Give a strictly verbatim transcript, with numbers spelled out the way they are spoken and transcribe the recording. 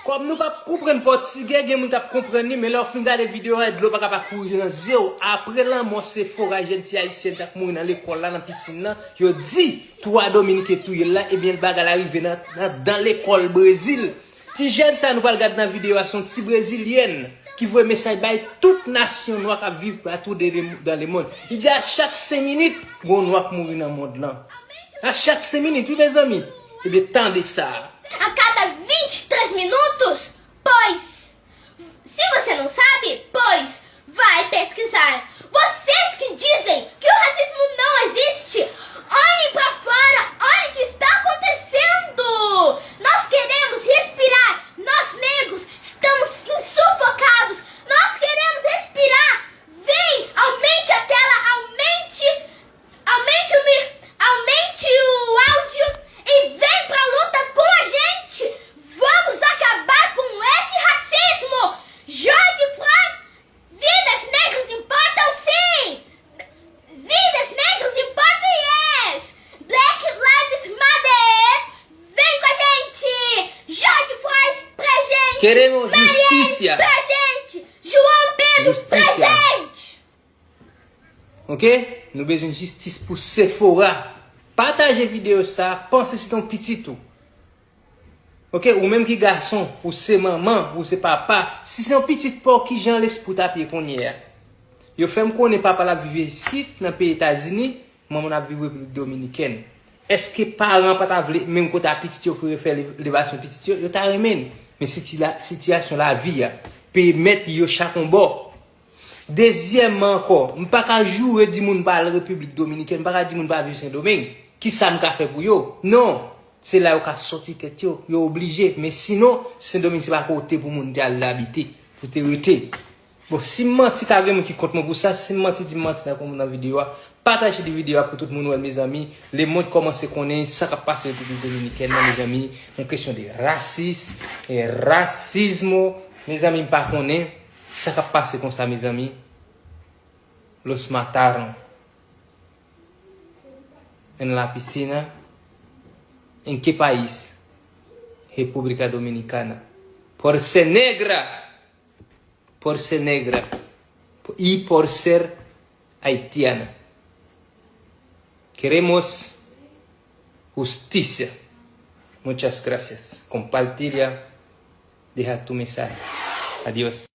Kòm nou p ap konprann pòtigè, gen moun k ap konprann li, men lè w fin gade videyo a, dlo pa ka pa kouri nan zye w. Apre lanmò Sephora, jèn ti ayisyèn k ap mouri nan lekòl la, nan pisin nan, yo di twa Dominiken touye l la, ebyen bagay la rive nan, nan, nan lekòl Brezil. Ti jèn sa nou pral gade nan videyo a, se yon ti brezilyèn ki voye mesaj bay tout nasyon nwa k ap viv patou de, de, dans le monde. Li di a chak senk minit, gon nwa k mouri nan mond lan. A chak senk minit, wi, mezanmi. Ebyen, tande sa. A cada vinte e três minutos, pois. Se você não sabe, pois, vai pesquisar. Vocês que dizem que o racismo não existe, olhem para fora, olhem o que está acontecendo. Nós queremos respirar, nós negros estamos insufocados. Nós queremos respirar. Vem, aumente a tela, aumente, aumente o mi-, aumente o áudio e vem pra luta com a gente. Vamos acabar com esse racismo. George Floyd, vidas negras importam sim. Vidas negras importam, yes. Black Lives Matter, vem com a gente. George Floyd pra gente. Queremos Marielle justiça. Pra gente. João Pedro, justiça, presente. Ok? Nou bezwen jistis pou Sephora. Pataje videyo sa, panse se yon pitit ou. Ok? Ou menm ki gason, ou se manman, ou se papa. Si se yon pitit pa w, kijan lespri w t ap ye kounye a? Yo fè m konnen papa l ap viv isit, nan peyi Etazini, manman l ap viv Repiblik Dominikèn. Èske paran pa ta vle menm kote a pitit yo pou yo fè lev-, levasyon pitit yo? Yo ta renmen l. Men sitila-, sitiyasyon lavi a pèmèt yo chak yon bò. Dezyèmman ankò, m pa ka joure di moun pa al Repiblik Dominikèn, m pa ka di moun pa viv Sendomeng. Kisa m ka fè pou yo? Non. Se la yo ka sòti tèt yo, yo oblije. Men sinon, Sendomeng se pa kote pou moun te al abite, pou te rete. Bon, si m manti, ka gen moun ki kont mwen pou sa. Si m manti, di m manti nan kòm-, nan videyo a. Pataje di videyo a pou tout moun wè l, mezanmi. Lemonn kòmanse konnen sa k ap pase Repiblik Dominikèn nan, mezanmi. Yon kesyon de rasis, e rasismo. Mezanmi, m pa konnen sa k ap pase konsa, mezanmi. Los mataron en la piscina. En qué país? República Dominicana. Por ser negra. Por ser negra y por ser haitiana. Queremos justicia. Muchas gracias. Compartir ya. Deja tu mensaje. Adiós.